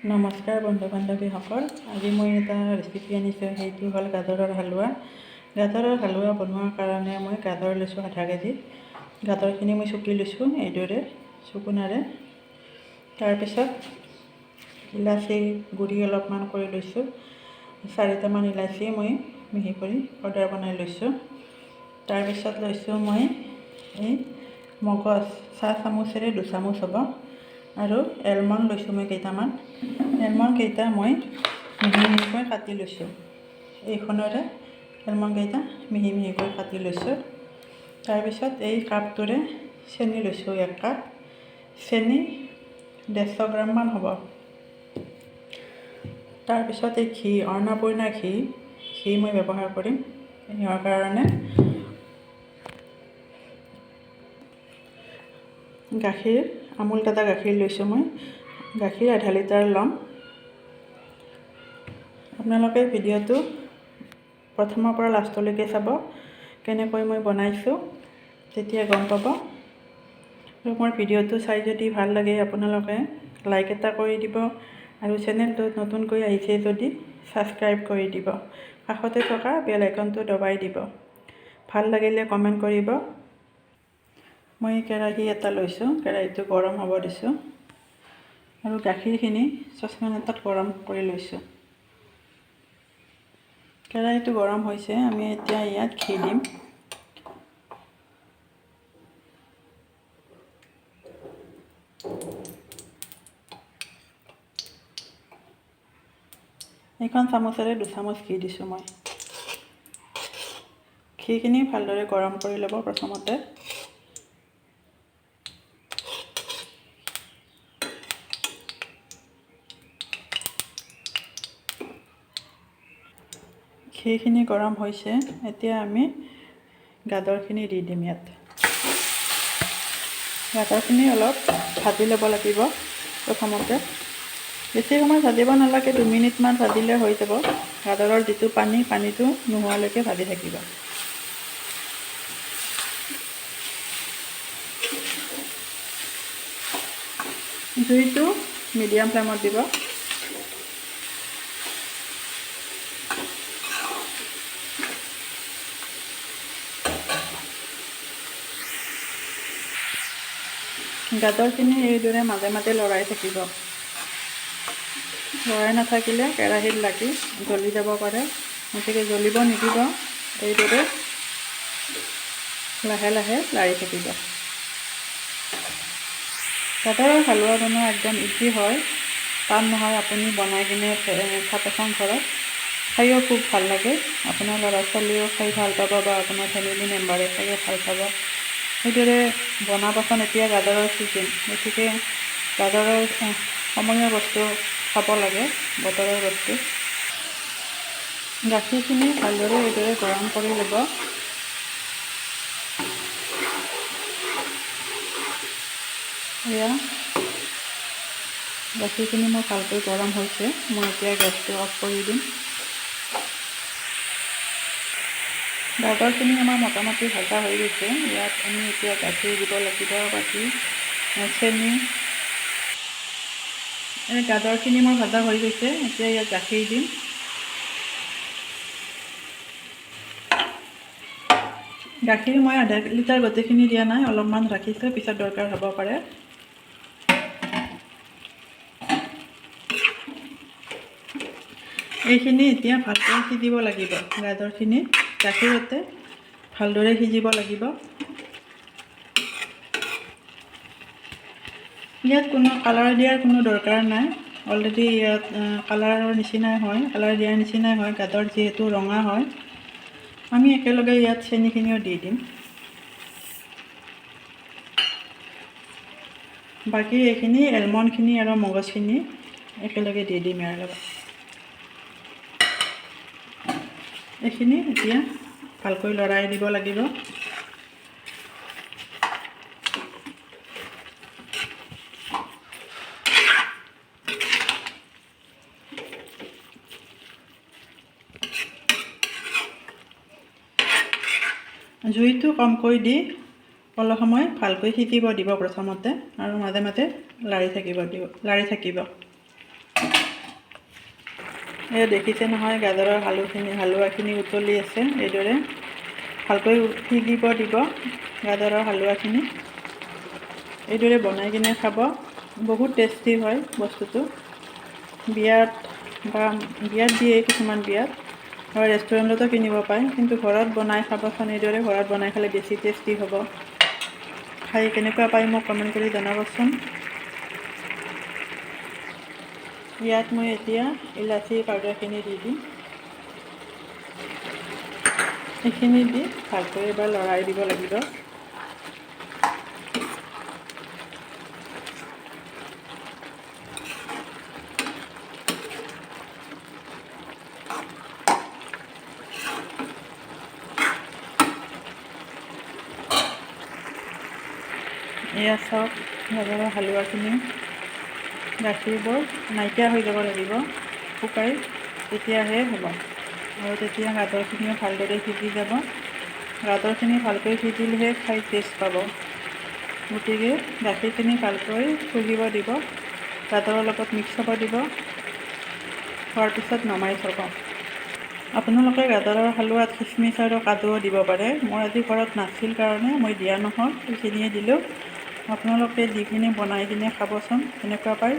নমস্কাৰ বন্ধু বান্ধৱীসকল, আজি মই এটা ৰেচিপি আনিছোঁ। সেইটো হ'ল গাজৰৰ হালোৱা। গাজৰৰ হালোৱা বনোৱাৰ কাৰণে মই গাজৰ লৈছোঁ আধা কেজি। গাজৰখিনি মই চুকি লৈছোঁ এইদৰে চুকুনাৰে। তাৰপিছত ইলাচি গুড়ি অলপমান কৰি লৈছোঁ। চাৰিটামান ইলাচি মই মিহি কৰি পাউডাৰ বনাই লৈছোঁ। তাৰপিছত লৈছোঁ মই এই মগজ, চাহ চামুচেৰে 2 চামুচ হ'ব। আৰু এলমণ্ড লৈছোঁ মই কেইটামান। এলমণ্ড কেইটা মই মিহি মিহিকৈ কাটি লৈছোঁ। এইখনেৰে এলমণ্ড কেইটা মিহি মিহিকৈ কাটি লৈছোঁ। তাৰপিছত এই কাপটোৰে চেনি লৈছোঁ 1 কাপ। চেনি 150 গ্ৰামমান হ'ব। তাৰপিছত এই ঘি, অন্নপূৰ্ণা ঘি, ঘি মই ব্যৱহাৰ কৰিম ইয়াৰ কাৰণে। গাখীৰ, আমুল তাজা গাখীৰ লৈছোঁ মই। গাখীৰ আধা লিটাৰ ল'ম। আপোনালোকে ভিডিঅ'টো প্ৰথমৰ পৰা লাষ্টলৈকে চাব, কেনেকৈ মই বনাইছোঁ, তেতিয়া গম পাব। আৰু মোৰ ভিডিঅ'টো চাই যদি ভাল লাগে, আপোনালোকে লাইক এটা কৰি দিব আৰু চেনেলটোত নতুনকৈ আহিছে যদি ছাবস্ক্ৰাইব কৰি দিব, কাষতে থকা বেল আইকনটো দবাই দিব। ভাল লাগিলে কমেণ্ট কৰিব। মই কেৰাহী এটা লৈছোঁ, কেৰাহীটো গৰম হ'ব দিছোঁ আৰু গাখীৰখিনি চচপেন এটাত গৰম কৰি লৈছোঁ। কেৰাহীটো গৰম হৈছে, আমি এতিয়া ইয়াত ঘি দিম। এইখন চামুচেৰে 2 চামুচ ঘি দিছোঁ মই। ঘিখিনি ভালদৰে গৰম কৰি ল'ব প্ৰথমতে। ঘিখিনি গৰম হৈছে, এতিয়া আমি গাজৰখিনি দি দিম ইয়াত। গাজৰখিনি অলপ ভাজি ল'ব লাগিব প্ৰথমতে। বেছি সময় ভাজিব নালাগে, 2 মিনিটমান ভাজিলে হৈ যাব। গাজৰৰ যিটো পানী, পানীটো নোহোৱালৈকে ভাজি থাকিব। জুইটো মিডিয়াম ফ্লেমত দিব। গাজৰখিনি এইদৰে মাজে মাজে লৰাই থাকিব। লৰাই নাথাকিলে কেৰাহীত লাগি জ্বলি যাব পাৰে। গতিকে জ্বলিব নিদিব, এইদৰে লাহে লাহে লাৰি থাকিব। গাজৰৰ হালোৱা বনোৱা একদম ইজি হয়, টান নহয়। আপুনি বনাই কিনে চাবচোন ঘৰত, খায়ো খুব ভাল লাগে। আপোনাৰ ল'ৰা ছোৱালীয়েও খাই ভাল পাব বা আপোনাৰ ফেমিলি মেম্বাৰে খায়ো ভাল পাব। সেইদৰে বনাবচোন। এতিয়া গাজৰৰ ছিজন, গতিকে গাজৰৰ সময়ৰ বস্তু খাব লাগে, বতৰৰ বস্তু। গাখীৰখিনি ভালদৰে এইদৰে গৰম কৰি ল'ব। এয়া গাখীৰখিনি মোৰ ভালকৈ গৰম হৈছে। মই এতিয়া গেছটো অফ কৰি দিম। গাজৰখিনি আমাৰ মোটামুটি ভাজা হৈ গৈছে। ইয়াত আমি এতিয়া গাখীৰ দিব লাগিব, বাকী চেনি। এই গাজৰখিনি মোৰ ভাজা হৈ গৈছে, এতিয়া ইয়াত গাখীৰ দিম। গাখীৰ মই আধা লিটাৰ গোটেইখিনি দিয়া নাই, অলপমান ৰাখিছোঁ, পিছত দৰকাৰ হ'ব পাৰে। এইখিনি এতিয়া ভালকৈ সিজিব লাগিব। গাজৰখিনি গাখীৰতে ভালদৰে সিজিব লাগিব। ইয়াত কোনো কালাৰ দিয়াৰ কোনো দৰকাৰ নাই। অলৰেডি ইয়াত কালাৰৰ নিচিনাই হয়, কালাৰ দিয়াৰ নিচিনাই হয়। গাজৰ যিহেতু ৰঙা হয়, আমি একেলগে ইয়াত চেনিখিনিও দি দিম। বাকী এইখিনি এলমণ্ডখিনি আৰু মগজখিনি একেলগে দি দিম ইয়াৰ লগত। এইখিনি এতিয়া ভালকৈ লৰাই দিব লাগিব। জুইটো কমকৈ দি অলপ সময় ভালকৈ সিজিব দিব প্ৰথমতে আৰু মাজে মাজে লাৰি থাকিব দিব, লাৰি থাকিব। এই দেখিছে নহয়, গাজৰৰ হালোৱাখিনি উতলি আছে। এইদৰে ভালকৈ সিজিব দিব গাজৰৰ হালোৱাখিনি। এইদৰে বনাই কিনে খাব, বহুত টেষ্টি হয় বস্তুটো। বিয়াত বা বিয়াত দিয়ে, কিছুমান বিয়াত আৰু ৰেষ্টুৰেণ্টতো কিনিব পায়, কিন্তু ঘৰত বনাই খাবচোন। এইদৰে ঘৰত বনাই খালে বেছি টেষ্টি হ'ব। খাই কেনেকুৱা পায় মোক কমেণ্ট কৰি জনাবচোন। ইয়াত মই এতিয়া ইলাচি পাউডাৰখিনি দি দিম। এইখিনি দি ভালকৈ এবাৰ লৰাই দিব লাগিব। এয়া চাওক, গাজৰৰ হালোৱাখিনি গাখীৰবোৰ নাইকিয়া হৈ যাব লাগিব শুকাই, তেতিয়াহে হ'ব। আৰু তেতিয়া গাজৰখিনিও ভালদৰে সিজি যাব। গাজৰখিনি ভালকৈ সিজিলেহে খাই টেষ্ট পাব। গতিকে গাখীৰখিনি ভালকৈ ফুলিব দিব, গাজৰৰ লগত মিক্স হ'ব দিব, হোৱাৰ পিছত নমাই থ'ব। আপোনালোকে গাজৰৰ হালোৱাত খিচমিচ আৰু কাজুও দিব পাৰে। মোৰ আজি ঘৰত নাছিল কাৰণে মই দিয়া নহ'ল, এইখিনিয়ে দিলোঁ। আপোনালোকে দি কিনে বনাই কিনে খাবচোন কেনেকুৱা পায়।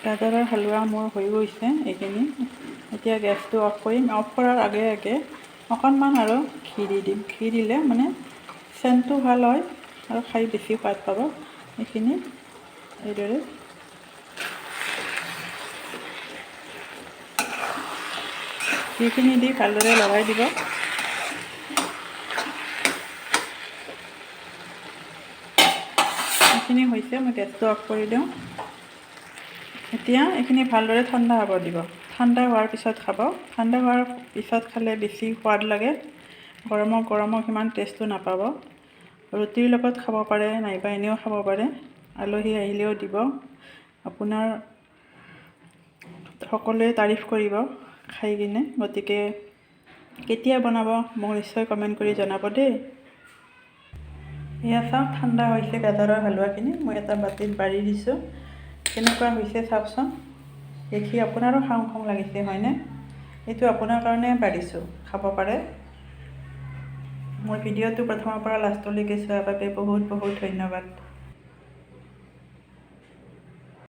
গাজৰৰ হালোৱা মোৰ হৈ গৈছে এইখিনি। এতিয়া গেছটো অফ কৰিম। অফ কৰাৰ আগে আগে অকণমান আৰু ঘি দি দিম। ঘি দিলে মানে চেণ্টটো ভাল হয় আৰু খাই বেছি সোৱাদ পাব। এইখিনি এইদৰে ঘিখিনি দি ভালদৰে লগাই দিব। এইখিনি হৈছে, মই গেছটো অফ কৰি দিওঁ। এতিয়া এইখিনি ভালদৰে ঠাণ্ডা হ'ব দিব। ঠাণ্ডা হোৱাৰ পিছত খাব। ঠাণ্ডা হোৱাৰ পিছত খালে বেছি সোৱাদ লাগে। গৰমত গৰমত সিমান টেষ্টটো নাপাব। ৰুটিৰ লগত খাব পাৰে, নাইবা এনেও খাব পাৰে। আলহী আহিলেও দিব, আপোনাৰ সকলোৱে তাৰিফ কৰিব খাই কিনে। গতিকে কেতিয়া বনাব মোক নিশ্চয় কমেণ্ট কৰি জনাব দেই। এয়া চাওক, ঠাণ্ডা হৈছে গাজৰৰ হালোৱাখিনি। মই এটা বাতিত বাঢ়ি দিছোঁ। কেনেকুৱা হৈছে চাওকচোন। দেখি আপোনাৰো খাওঁ খাওঁ লাগিছে হয়নে? এইটো আপোনাৰ কাৰণে বাঢ়িছোঁ, খাব পাৰে। মোৰ ভিডিঅ'টো প্ৰথমৰ পৰা লাষ্টলৈকে চোৱাৰ বাবে বহুত বহুত ধন্যবাদ।